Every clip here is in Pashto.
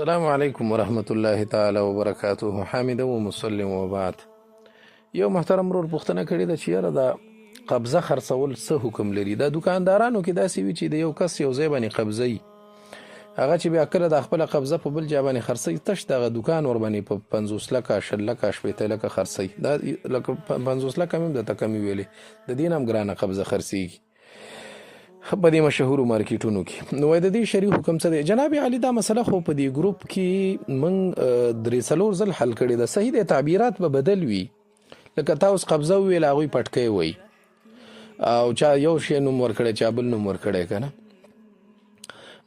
السلام علیکم ورحمت الله تعالی وبرکاته. حامد و مسلم و بعد. یو محترم ورور پوښتنه کړې ده چې یاره دا قبضه خرڅول څه حکم لري؟ دا دکاندارانو کې داسې وي چې د یو کس یو ځای باندې قبضه وي، هغه چې بیا کله د خپله قبضه په بل ځای باندې خرڅوي، تش دغه دکان ورباندې په 50 لکه، 20 لکه، 60 لکه خرڅوي. دا لکه 50 لکه مې هم درته کمې ویلې، د دې نه هم ګرانه قبضه خرڅېږي په دې مشهورو مارکیټونو کې. نو د دې شرعي حکم څه دی جناب علي؟ دا مسله خو په دې ګروپ کې موږ 3-4 ځل حل کړې ده. صحیح دی، تعبیرات به بدل وي، لکه تا اوس قبضه وویله، هغوی پټکی وایي، او چا یو شی نوم ورکړی، چا بل نوم ورکړی که نه.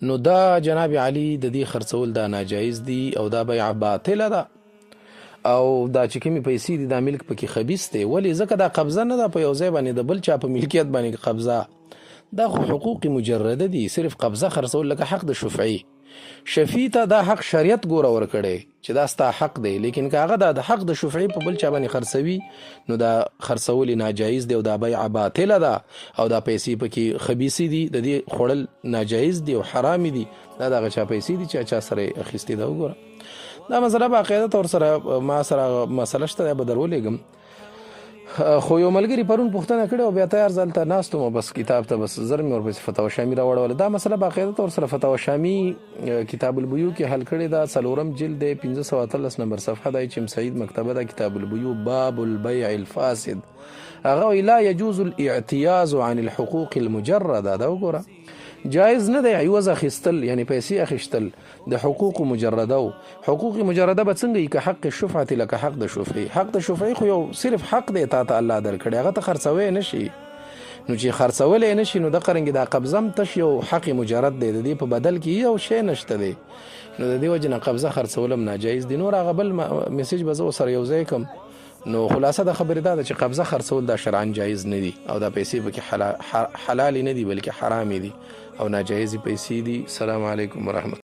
نو دا جناب علي د دې خرڅول دا ناجایز دي او دا بیعه باطله ده، او دا چې کومې پیسې دي دا ملک پکې خبیث دی. ولې؟ ځکه دا قبضه نه ده په یو ځای باندې د بل چا په ملکیت باندې قبضه، دا خو حقوق مجرده دي، صرف قبضه خرڅول لکه حق د شفعي. شفیع ته دا حق شریعت ګوره ورکړی چې دا ستا حق دی، لیکن که هغه دا د حق د شفعي په بل چا باندې خرڅوي نو دا خرڅول ناجایز دی او دا بیعه باطله ده، او دا پیسې پکې خبیثې دي، د دې خوړل ناجایز دي او حرام دي. دا دغه چا پیسې دي چې چا سره یې اخیستې ده. وګوره دا مسله باقاعده طور سره ما سره مسله شته، دا به در ولېږم. خو یو ملګری پرون پوښتنه کړې او بیا تیار ځل ته ناست وم، بس کتاب ته بس زر مې ورپسې فتاوا شامي راوړوله. دا مسله باقاعده طور سره فتاوا شامي کتاب البیوع کې حل کړې ده، 4 جلد دی، 518 نمبر صفحه ده، چې سعید مکتبه ده، کتاب البیوع باب البیع الفاسد. هغه وایي لا یجوز الاعتیاز عن الحقوق المجرده. دا وګوره، جایز نه دی عوض اخیستل، یعنی پیسې اخیستل د حقوق مجرده. و حقوق مجرده به څنګه وي؟ که حق الشفعة لکه حق د شفعي. حق د شفعي خو یو صرف حق دی، تا ته الله درکړی، هغه ته خرڅوی نه شي. نو چې خرڅولی نه شي نو دغه رنګې دا قبضه هم تش یو حق مجرد دی، د دې په بدل کې یو شی نشته دی. نو د دې وجې نه قبضه خرڅول هم ناجایز دي. نور هغه بل میسج به زه ورسره یو ځای کړم. نو خلاصه د خبرې دا ده چې قبضه خرڅول دا شرعاً جایز نه دي، او دا پیسې پکې حلالې نه دي بلکې حرامې دي او ناجایزې پیسې دي. السلام علیکم ورحمت